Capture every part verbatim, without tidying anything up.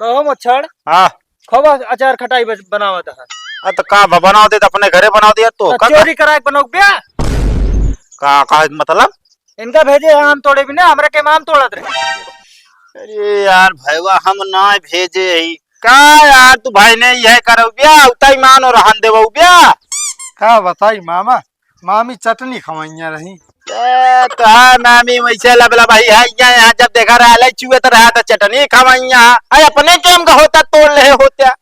कहो मच्छर। हाँ। खूब अचार खटाई बस-, बनावत है। आ, तो का ब-, बनाओ दे, तो अपने घरे बनाओ दे यार, तो तो का, चोरी कराए के बनाओ बे? का, का मतलब? इनका भेजे हैं आम तोड़े भी ना, हमरा के आम तोड़त रहे। अरे यार भैया, हम ना भेजे ही। का यार, तू भाई ने यह करो ब्या, उताई मानो रहन देबो ब्या। का बताई मामा, मामी चटनी खवइया रही। ए, तोहार मामी वैसे लबला भाई है, यहाँ, यहाँ जब देखा रहा, लाई चुए तो रहा, तो चटनी खवइया। अरे, अपने के हम का होता, तोड़ ले होत्या।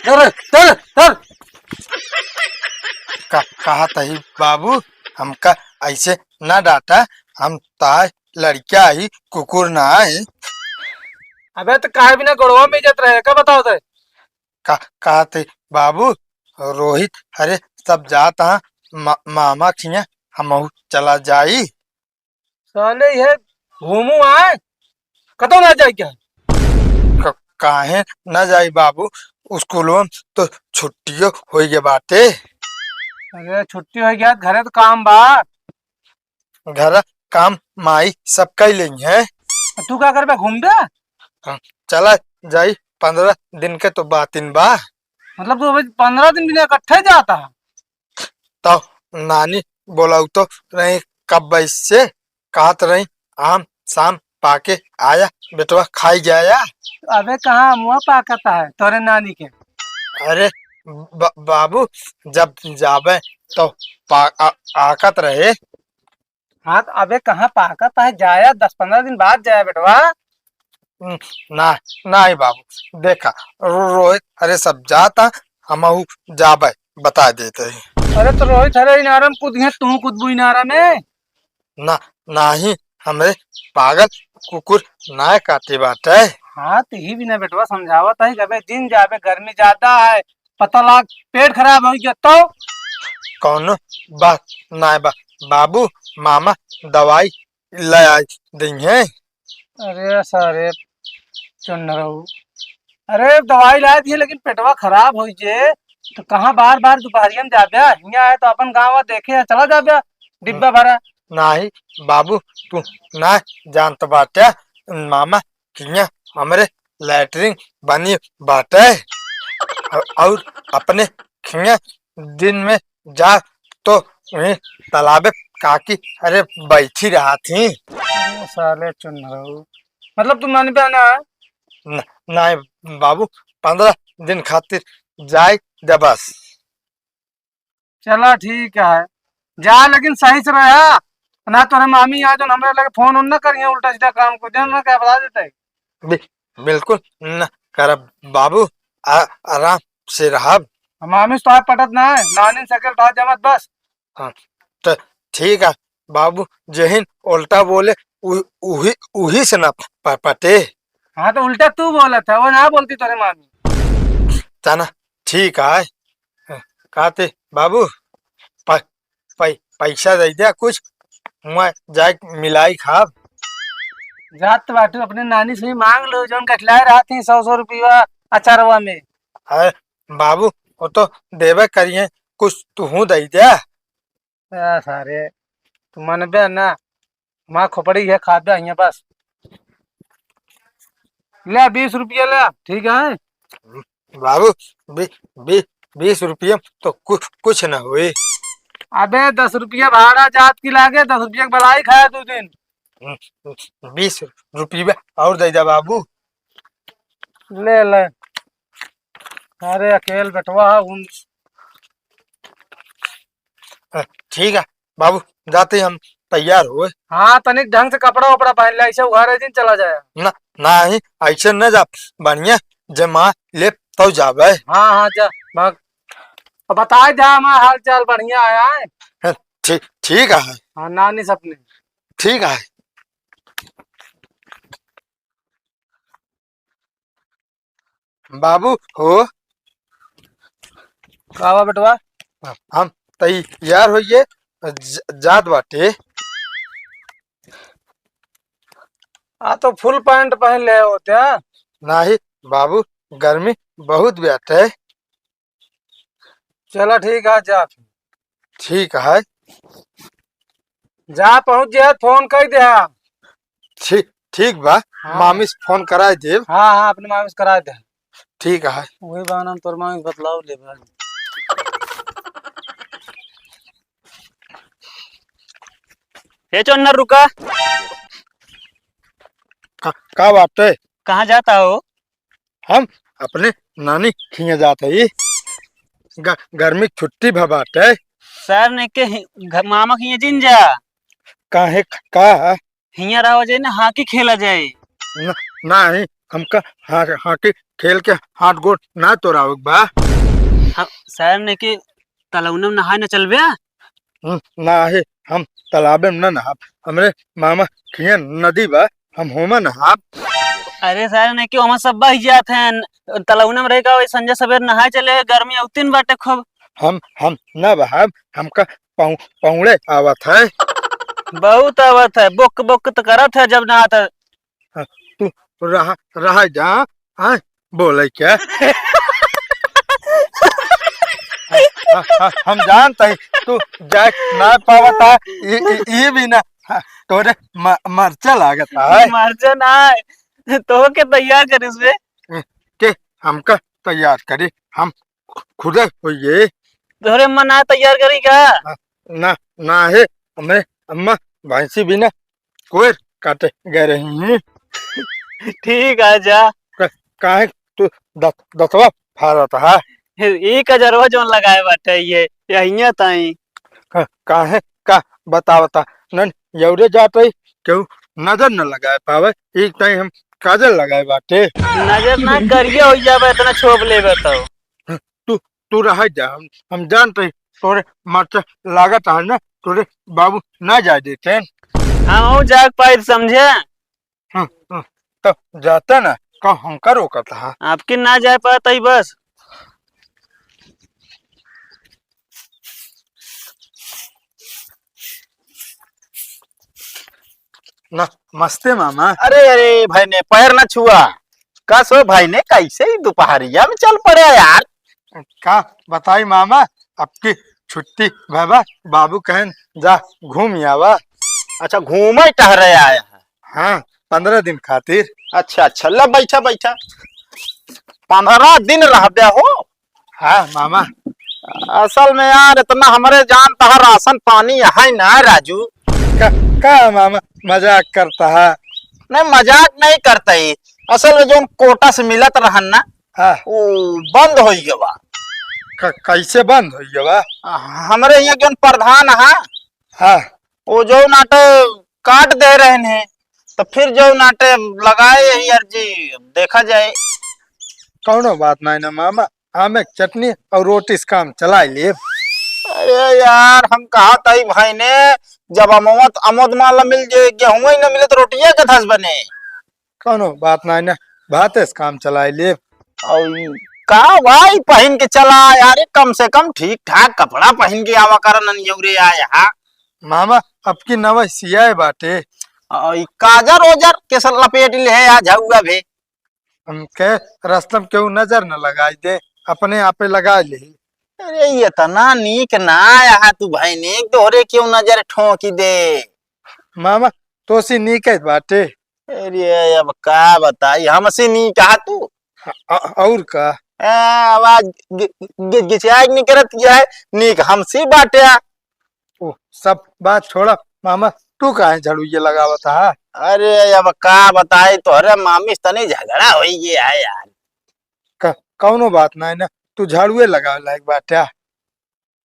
धर, धर, धर। का, कहा तही बाबू, हमका ऐसे ना डांटा, हम तार लड़किया ही, कुकुर ना है। अबे तो काहे बिना गोड़वा में इज्जत रहे, का बताओ ते? का, कहा तही बाबू, रोहित, अरे सब जात हाँ, मा-, मामा खिया, हमहू चला जाई। साले ये घूमू आए, कतौ ना जाए क्या? क-, काहे ना जाई बाबू, स्कूलों तो छुट्टियो होई गे बाटे। अरे छुट्टी होई गया, घरे तो काम बा। घर काम माई सब कई लेई है। तू का करबे, घूमबे? हाँ, चला जाई, पन्द्रह दिन के तो बातिन बा। मतलब तू अबे पन्द्रह दिन बिना इकट्ठे जाता है? तो नानी बोलाऊ तो रही कब से, कहत रही आम शाम पाके आया, बेटवा खाई जाया। अबे कहाँ अमुआ पाकत है तोरे नानी के? अरे ब-, बाबू, जब जाबे तो पा-, आ-, आकत रहे। हाँ, तो अबे कहाँ पाकत है, जाया, दस पन्द्रह दिन बाद जाया बेटवा। हम्म, ना, नाही बाबू, देखा, रो-, रोहित, अरे सब जाता, हमहू जाबे, बता देते ही। अरे तो रोहित, अरे इनारा में कूद गए, तू कूदबू इनारा में? ना, नाही, हमरे पागल कुकुर ना काटे बाटे। हाँ, तो ही बिना बेटवा समझावत है कि अबे दिन जाबे, गर्मी ज्यादा है, पता लाग पेट खराब हो गया तो? कौनो बात ना बा बाबू, मामा दवाई ले आई दई है। अरे सारे चुन्नरऊ, अरे दवाई ला दिए लेकिन पेटवा खराब हो जे, तो कहाँ बार बार दोपहरिया में जाबे? हियाँ आए तो अपन गाँव देखे चला जाबे डिब्बा भरा। नाही बाबू, तू ना जानत बाटे, मामा किया हमरे लैट्रिन बनी बाटे। अ-, और अपने खिया दिन में जा तो वहीं तालाबे काकी, अरे, बैठी रहा थी। अरे साले चुनरऊ, मतलब तू मानबे ना? न-, नाहीं बाबू, पन्द्रह दिन खातिर जाए दे बस। चला ठीक है, जा लेकिन सही से रहा, ना तोरे मामी आ जो हमरे लगे फोन उन ना करिए, उल्टा सीधा काम को देन ना क्या बता देते। बि-, बिल्कुल न करब बाबू, आ, आराम से रहब। मामी से तो पटत ना है, नानी साइकिल उठा जमत बस। हाँ, तो ठीक है बाबू, जेहिन उल्टा बोले, उ-, उही, उही से ना प-, पटे। हाँ, तो उल्टा तू बोलत है, वो ना बोलती तोरे मामी। तना, ठीक है। कहते, "बाबू, प-, पै-, पैसा दे दे कुछ, हुआं जाए मिलाई खाब।" जात बाटू अपने नानी से ही मांग लो, जौन गठलाए रहत ही सौ सौ रुपया अचारवा में। अरे बाबू, वो तो देबे करिए, कुछ तुहू दे दे। ए सारे, तू मनबे ना, माँ खोपड़ी है, खा दे हियाँ बस। ले बीस रुपया ले, ठीक है? बाबू, बी-, बी-, बीस रुपया तो कुछ, कुछ ना होई। अबे दस रुपया भाड़ा जात की लागे, दस रुपया के बलाई खाया दू दिन। बीस रुपया और दे दे बाबू। ले ले। अरे अकेल बेटवा है, उन अ, ठीक है बाबू, जाते ही हम तैयार हुए। हाँ, तनिक ढंग से कपड़ा उपड़ा पहन ले, ऐसे उघारे दिन चला जाए। ना, नाही, ऐसे न जा, बढ़िया जमा ले तो जाबे। हाँ, हाँ, जा, भाग। अब बताए जा हमारा हाल चाल बढ़िया है, आए। हाँ, ठीक, ठीक है। हाँ, नानी सपने। ठीक है। बाबू हो। का बा बेटवा? हम तैयार होइए, ज-, जात बाटे। आ तो फुल पैंट पहन ले होते हैं। नाही बाबू, गर्मी बहुत बाटे। चला ठीक है, जा। ठीक है। जा पहुँच जा, फोन कर दे। ठीक, ठीक बा। हाँ। मामी से फोन कराए देब। हाँ, हाँ, अपने मामी से कराए दे। ठीक है। वही बहाना हम तोर मामी से बतलाव लेबे। ए चोन्नर, रुका। का, का बात है? कहाँ जाता हो? हम अपने नानी खिया जात हई। ग-, गर्मी के छुट्टी भ बाटे। सर ने के हि-, घ-, मामा खिया जिन जा। काहे, का? हिया रहो जाए ना, हॉकी खेला जाए। न-, नाही, हमका हॉ-, हॉकी खेल के हाथ गोड़ ना तोड़ावे के बा। हम, सर ने के तलौना में नहाए न चलबे? हम्म, नाही, हम तालाबे में ना नहाब। हमरे मामा खिया नदी बा, हम होमा नहाब। अरे सारे, नहीं कि ओमा सब बह जात हैं। तलौना में रह का वही संझा सवेर नहाए चले, गर्मी औतिन बाटे खूब। हम, हम ना बहाब, हमका पौ-, पौड़े आवत है। बहुत आवत है, बोक बोक तो करत है जब नहात है। हाँ, तू रहा, रहा जा, हाँ, बोले क्या? हाँ, हाँ, हम जानत हई, तू जाए ना पावत है, ये, ये, ये भी ना, हाँ, तोरे म-, मरचा लागत है। मरचा ना है, तो के तैयार करिस बे? के हमका तैयार करी, हम खुदे होइए। तोहरे अम्मा ना तैयार करी का? ना, ना, ना है, हमें अम्मा भैंसी बिना कोयर काटे गए रही हैं। ठीक है, जा। का-, काहे तू दत-, दतवा फारत है? ई कजरवा जौन लगाए बाटे ये, यहिया ताई। का-, काहे का बतावता? नन यौरे जात रही, केहू नजर न लगाए पावे, ई ताई हम काजर लगाए बाटे। नजर ना करिए हो जावे, इतना छोप लेबे तो। तू, तू रह जा, हम, हम जानत हई, तोरे मरचा लागत है ना, तोरे बाबू ना जाए देते। हम हूँ जाग पाई, समझे? हाँ, हाँ, तो जाता ना, का हमका रोकत है? आपके ना जाए पाता ही बस। नमस्ते मामा। अरे, अरे, भाई ने पैर ना छुआ। का सो भाई ने, कैसे ही दोपहरिया में चल पड़े यार? का बताई मामा, अबकी छुट्टी भवा, बाबू कहन जा घूम आवा। अच्छा, घूमे टहरे आया है? हाँ, पन्द्रह दिन खातिर। अच्छा, अच्छा, ला बैठा, बैठा। पन्द्रह दिन रहबे हो? हाँ, मामा। असल में यार, इतना हमरे जान तहार राशन पानी है ना, राजू। का, का मामा, मजाक करता है? नहीं, मजाक नहीं करता ही। असल में जौन कोटा से मिलत रहन ना, हाँ। वो बंद होइ गवा। क-, कैसे बंद होइ गवा? हमरे यहाँ जौन प्रधान है, हाँ। वो जौन आटे काट दे रहन है, तो फिर जौन आटे लगाए यही अर्जी, देखा जाए। कौनो बात नहीं ना मामा, आमे के चटनी और रोटी से काम चलाए लेब। अरे यार, हम कहत हई भाई ने, जब अमोद, अमोद माल मिल जे, गेहूं ही न मिले तो रोटिया के धस बने। कौनो बात नहीं ना, भाते से काम चलाए लेब। और का भाई, पहिन के चला यार, कम से कम ठीक ठाक कपड़ा पहिन के आवा कर, ननियौरे आए हा। मामा, अबकी नवा सियाए बाटे। और ई काजर ओजर के सब लपेट ले है, आ झउआ भे। हमके रास्ता में केहू नजर न लगाई दे, अपने आपे लगाई लेही। अरे, इतना नीक ना आया तू भाई ने, तोहरे केहू नजर ठोंकी दे। मामा, तोसी नीक है बाटे। अरे, अब का बताई, हमसे नीक आ तू। अ-, अ-, और का? ए, आवाज गि-, गि-, गिचगिचाए के निकरत है, नीक हमसे बाटे। ओ, सब बात छोड़ा, मामा, तू काहे झड़ुइया लगावत हा? अरे, अब का बताई, तोहरे मामी से तनी झगड़ा होइ गया है यार। क-, कौनो बात नाई ना, तू झाड़ुए लगावे लायक बाट्या।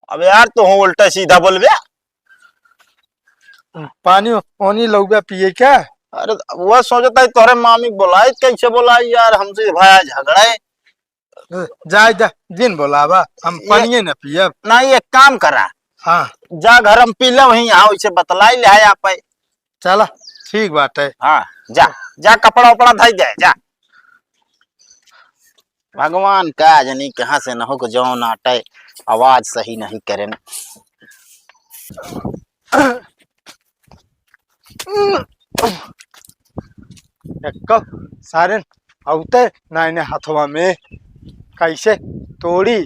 अब यार, तू उल्टा सीधा बोलबे। पानी ओनी लउबे पिए क्या? अरे, वह सोचता है, तोहरे मामी बोलाई, कैसे बोलाई यार, हमसे भाई झगड़ा है। जाए जा, जिन बोलावा, हम ये पनिये न पियब। नहीं, एक काम करा। हाँ। जा घर में पी ले, वहीं यहाँ उसे बतलाई ले है आप। चला, ठीक बात है। हाँ, जा, जा कपड़ा उपड़ा धई दे, जा। भगवान का जनी कहाँ से न हो को जौन आटे, आवाज सही नहीं करें। एक्को सारेन औते नाइने हथवा में कैसे तोड़ी।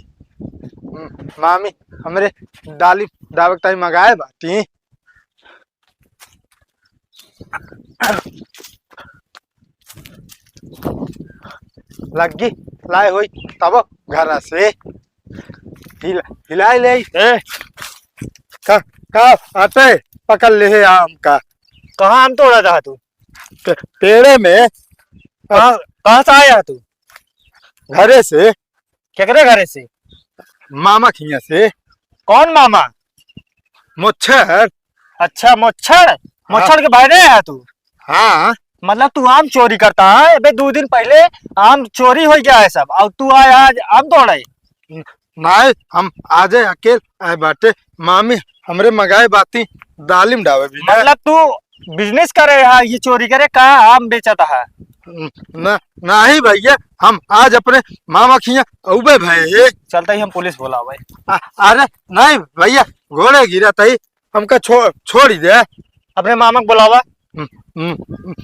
मामी हमरे डालिम डावे के ताई मगाए बाटी। लग्गी लाए होई तब घर से हिला, हिलाए ले। ए, का, का आते पकड़ ले है आम का? कहाँ आम तोड़ा था तू? पे-, पेड़े में। कहाँ, कहाँ से आया तू? घरे से। केकरे घरे से? मामा खिया से। कौन मामा? मोच्छर। अच्छा, मोच्छर? हाँ। मोच्छर के बहरे आया तू? हाँ। मतलब तू आम चोरी करता है? अबे दो दिन पहले आम चोरी हो गया है सब, और तू आया आज आम तोड़े? नाहीं, हम आजे अकेल आए बाटे। मामी हमरे मगाए बाती डालिम डावे भी ना। मतलब तू business करे है, ये चोरी करे का आम बेचत है? न, नाहीं भैया, हम आज अपने मामा खिया अउबे भए हे। चलता ही हम पुलिस बुलावे। आ, अरे नाहीं भैया, गोड़े गिरत ही, हमका छो-, छोड़ी दे। अपने मामा के बुलावा। हम्म, हम्म,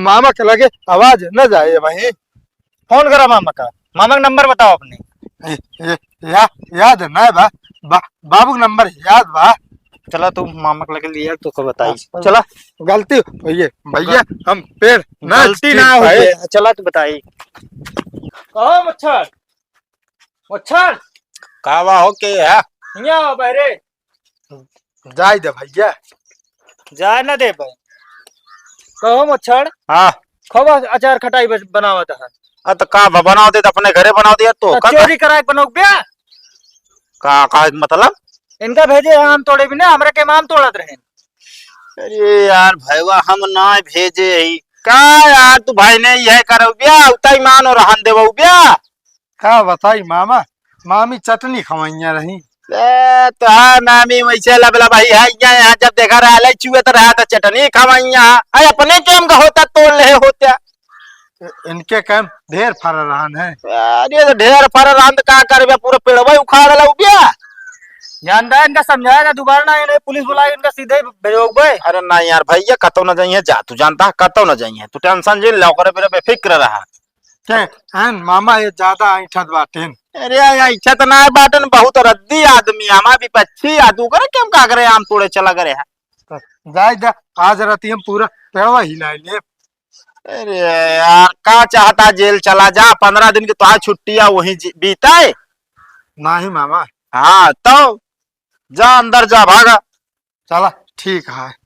मामा के लगे आवाज न जाए भाई। फोन करा मामा का, मामा का नंबर बताओ अपने। ए, ए, या, याद है ना बा, बा, बाबू का नंबर याद बा। चला तू मामा के लगे लिया तो को बताई। हाँ, चला। गलती होइए भैया, हम पेड़ ना गलती चीर ना पाए। होइए। चला तू बताई। कहो मच्छर, मच्छर। का बा हो के है? हियाँ आओ बहरे। जाए दे भैया। जाए ना दे भाई। कहो मच्छर। हाँ। खूब अचार खटाई बस-, बनावत है। आ, तो का ब-, बनाव दे, तो अपने घरे बनाव दे, तो तो का चोरी कराए के बनोक ब्या? का, का मतलब? इनका भेजे हैं आम तोड़े भी ना, हमरा के आम तोड़त रहे। अरे यार भैया, हम ना भेजे ही। का यार, तू भाई ने यह करौ ब्या, उताई मानो रहन देवौ ब्या। का बताई मामा, मामी चटनी खवैया रही। ए, तोहार मामी वैसे लबला भाई है, यहाँ, यहाँ जब देखा रहा, लाई चुअत रहा तो चटनी खवैया। अरे अपने टेम का होता, तोड़ ले होता। इनके काम ढेर फरा रहन है। अरे तो ढेर फरा रहन तो का करबे, पूरा पेड़वा उखाड़ लौ ब्या। जानता है इनका समझाएगा दोबारा ना, इन्हें पुलिस बुलाए, इनका सीधे ही भेजोगे। अरे ना यार भैया, कतौ न जाइए जा, तू जानता है कतौ न जाइए, तू tension जिन ला, ओकरे बेरा बेफिक्र रहा। के, हैं, मामा ये ज्यादा ऐंठत बाटेन। अरे, ऐंठत ना बाटेन, बहुत रद्दी आदमी, हमार विपक्षी आ, तू करे केम का करे, आम तोड़े चला करे है। तो जाए दे, आज राती हम पूरा पेड़वा हिलाए ले। अरे यार, का चाहता, जेल चला जा, पन्द्रह दिन की तोहार छुट्टी आ, वहीं जी-, बीताए। नहीं मामा। हाँ, तो जा अंदर जा, भागा। चला, ठीक है।